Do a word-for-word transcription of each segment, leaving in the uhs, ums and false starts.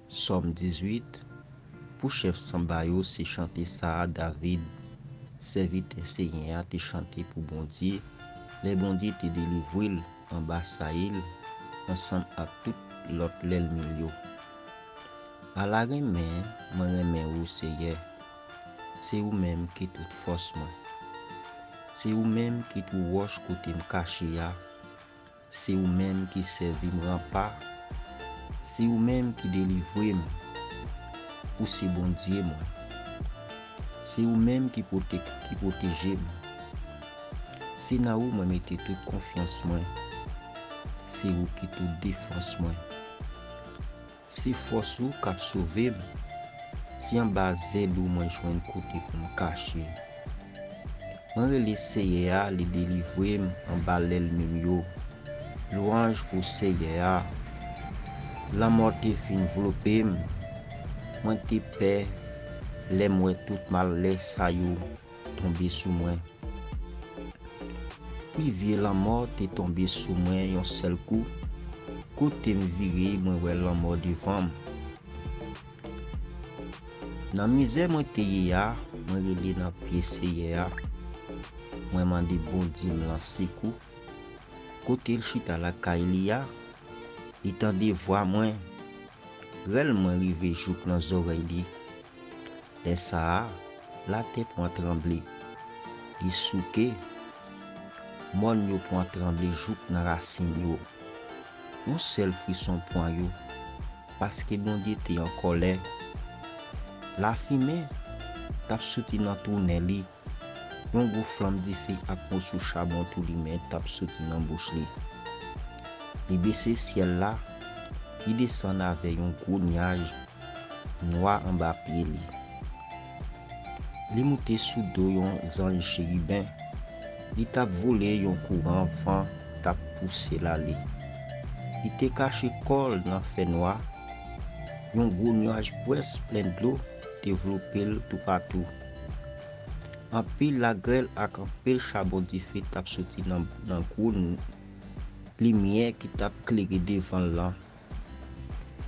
Sòm dizuit. Pou chèf sanba yo, se chante sa a David, sèvitè Senyè a, te chante pou Bondye, lè Bondye te delivre l anba Sayil, ansanm ak tout lòt lènmi l yo. Ala renmen mwen renmen ou, Seyè! Se ou menm ki tout fòs mwen. Se ou menm ki twou wòch kote m kache a. Se ou menm ki sèvi m ranpa. Se ou menm ki delivre m. Ou se Bondye mwen. Se ou menm ki pwote-, ki pwoteje m. Se nan ou mwen mete tout konfyans mwen. Se ou ki tout defans mwen. Se fòs ou k ap sove m. Se anba zèl ou mwen jwenn kote pou m kache. Mwen rele Seyè a, li delivre m anba lènmi m yo. Lwanj pou Seyè a. Lanmò te fin vlope m. Mwen te pè lè m wè tout malè sa yo tonbe sou mwen. Pi vye lanmò te tonbe sou mwen yon sèl kou. Kote m vire, mwen wè lanmò devan m. Nan mizè mwen te ye a, mwen rele nan pye Seyè a. Mwen mande Bondye m lan sekou. Kote l chita lakay li a, li tande vwa mwen. Rèl mwen rive jouk nan zòrèy li. Lè sa a, latè pran tranble. Li souke. Mòn yo pran tranble jouk nan rasin yo. Yon sèl frison pran yo, paske Bondye te an kòlè. Lafimen t ap soti nan twou nen li. Yon gwo flanm dife ak moso chabon tou limen t ap soti nan bouch li. Li bese syèl la, li desann avè yon gwo nyaj nwa anba pye li. Li moute sou do yon zanj cheriben. Li t ap vole, yon kouran van t ap pouse l ale. Li te kache kò l nan fènwa. Yon gwo nyaj pwès plen dlo te vlope l toupatou. Anpil lagrèl ak anpil chabon dife t ap soti nan, nan gwo n-, limyè ki t ap klere devan l lan.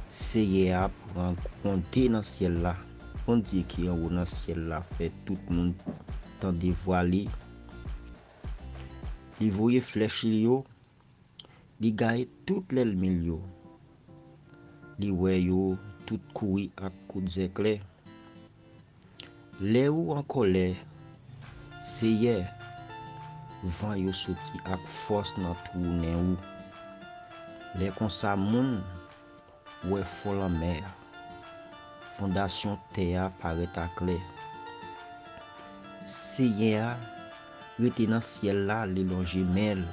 Seyè a pran gwonde nan syèl la. Bondye ki anwo nan syèl la fè tout moun tande vwa li. Li voye flèch li yo, li gaye tout lènmi l yo. Li wè yo tout kouri ak kout zèklè. Lè ou an kòlè, Seyè, van yo soti ak fòs nan twou nen ou. Lè konsa, moun wè fon lanmè a, fondasyon tè a parèt aklè. Seyè a rete nan syèl la, li lonje men l,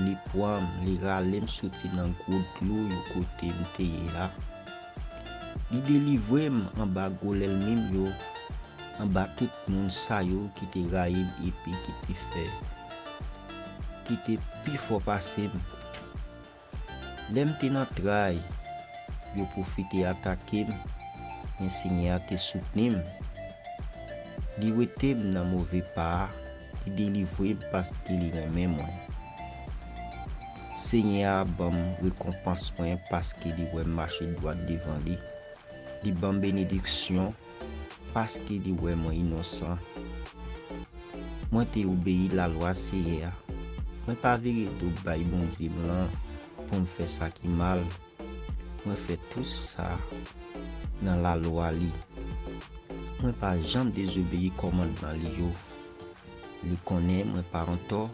li pran m, li rale m soti nan gwo dlo yo kote m te ye a. Li delivre m anba gwo lènmi m yo, anba tout moun sa yo ki te rayi m epi ki te fè, ki te pi fò pase m. Lè m te nan tray, yo pwofite atake m, men Senyè a te soutni m. Li wete m nan move pa a, li delivre m paske li renmen mwen. Senyè a ban m rekonpans mwen paske li wè m mache dwat devan li. Li ban m benediksyon paske li wè mwen inosan. Mwen te obeyi lalwa Seyè a. Mwen pa vire do bay Bondye m lan pou m fè sa ki mal. Mwen fè tout sa nan lalwa li. Mwen pa janm dezobeyi kòmandman li yo. Li konnen mwen pa antò,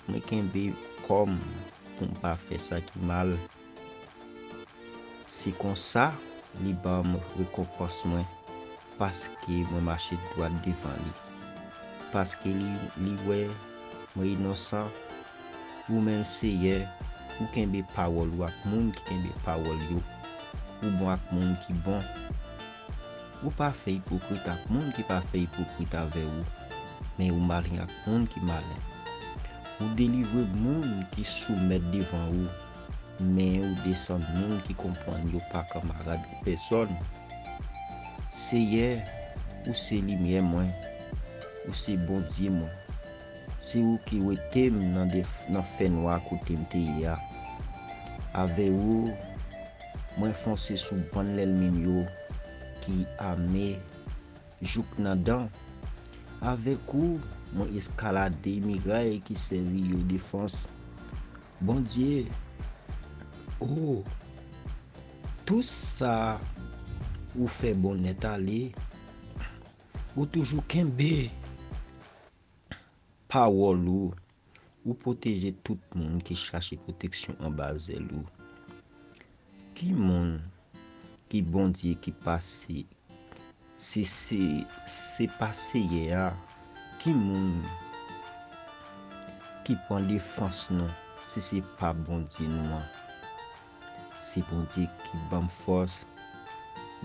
mwen kenbe kò m pou m pa fè sa ki mal. Se konsa, li ban m rekonpans mwen, paske mwen mache dwat devan li. Paske li, li wè mwen inosan. Ou menm, Seyè, ou kenbe pawòl ou ak moun ki kenbe pawòl yo. Ou bon ak moun ki bon. Ou pa fè ipokrit ak moun ki pa fè ipokrit avè ou, men ou malen ak moun ki malen. Ou delivre moun ki soumèt devan ou, men ou desann moun ki konprann yo pa kanmarad pèsòn. Seyè, ou se limyè mwen, ou se Bondye mwen. Se ou ki wete m nan def-, nan fènwa kote m te ye a. Avè ou, Mwen fonse sou bann lènmi m yo ki ame jouk nan dan. Avèk ou, mwen eskalade miray ki sèvi yo defans. Bondye, o, tou sa ou fè bon nèt ale, ou toujou kenbe pawòl ou, ou pwoteje tout moun ki chache pwoteksyon anba zèl ou. Ki moun ki Bondye ki pase, se, se, se pa Seyè a? Ki moun ki pran defans nou, si se pa Bondye nou an? Se Bondye ki ban m fòs.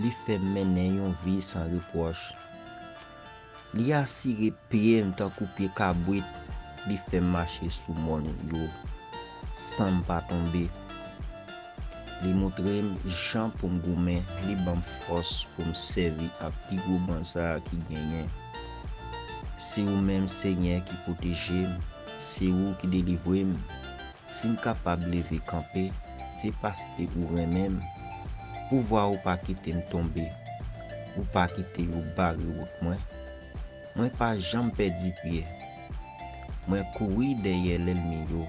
Li fè m mennen yon vi san repwòch. Li asire pye m tankou pye kabrit. Li fè m mache sou mòn yo san m pa tonbe. Li montre m jan pou m goumen. Li ban m fòs pou m sèvi ak pi gwo ban sa a ki genyen. Se ou menm, Senyè, ki pwoteje m. Se ou ki delivre m. Si m kapab leve kanpe, se paske ou renmen m. Pouvwa ou pa kite m tonbe. Ou pa kite yo bare wout mwen. Mwen pa janm pèdi pye. Mwen kouri dèyè lènmi yo.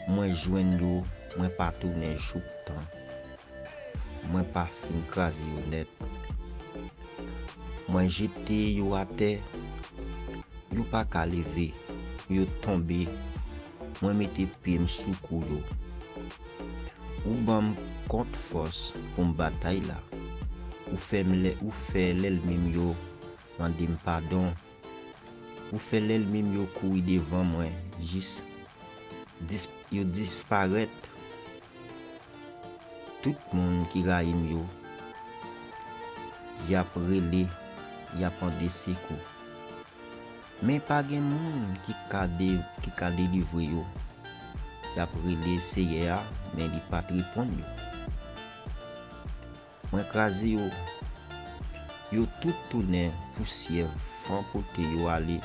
Mwen jwenn yo, mwen pa tounen jouk tan. Mwen pa fin kraze yo nèt. Mwen jete yo atè. Yo pa ka leve. Yo tonbe. Mwen mete pye m sou kou yo. Ou ban m kont fòs pou m batay la. Ou fè m lè, ou fè lènmi m yo mande m padon. Ou fè lènmi m yo kouri devan mwen jis dis-, yo disparèt. Tout moun ki rayi m yo, y ap rele, y ap mande sekou. Men pa gen moun ki ka de-, ki ka delivre yo. Y ap rele Seyè a, men li pa t reponn yo. Mwen kraze yo. Yo tout tounen pousyè, van pote yo ale.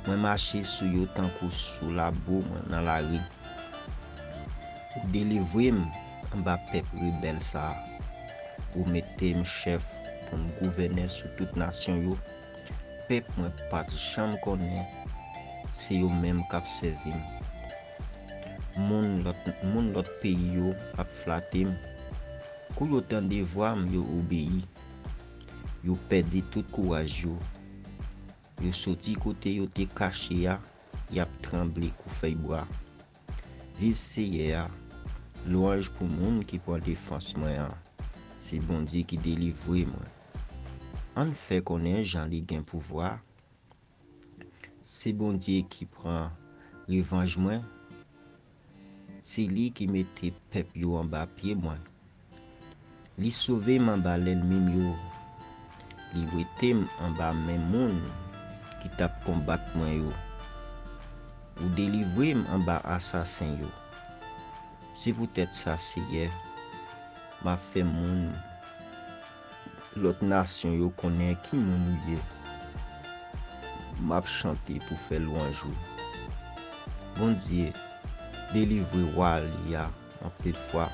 Mwen mache sou yo tankou sou labou mwen nan lari. Ou delivre m anba pèp rebèl sa a. Ou mete m chèf pou m gouvène sou tout nasyon yo. Pèp mwen pa t janm konnen se yo menm k ap sèvi m. Moun lòt, moun lòt peyi yo ap flate m. Kou yo tande vwa m, yo obeyi. Yo pèdi tout kouraj yo. Yo soti kote yo te kache a, y ap tranble kou fèy bwa. Viv Seyè a! Lwanj pou moun ki pran defans mwen an. Se Bondye ki delivre mwen. Ann fè konnen jan li gen pouvwa. Se Bondye ki pran revanj mwen. Se li ki mete pèp yo anba pye mwen. Li sove m anba lènmi m yo. Li wete m anba men moun ki t ap konbat mwen yo. Ou delivre m anba asasen yo. Se poutèt sa, Seyè, m ap fè moun lòt nasyon yo konnen ki moun ou ye. M ap chante pou fè lwanj ou. Bondye delivre wa li a anpil fwa.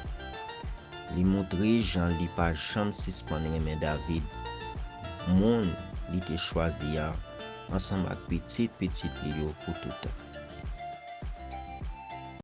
Li montre jan li pa janm sispann renmen David, moun li te chwazi a, ansanm ak pitit pitit li yo pou toutan.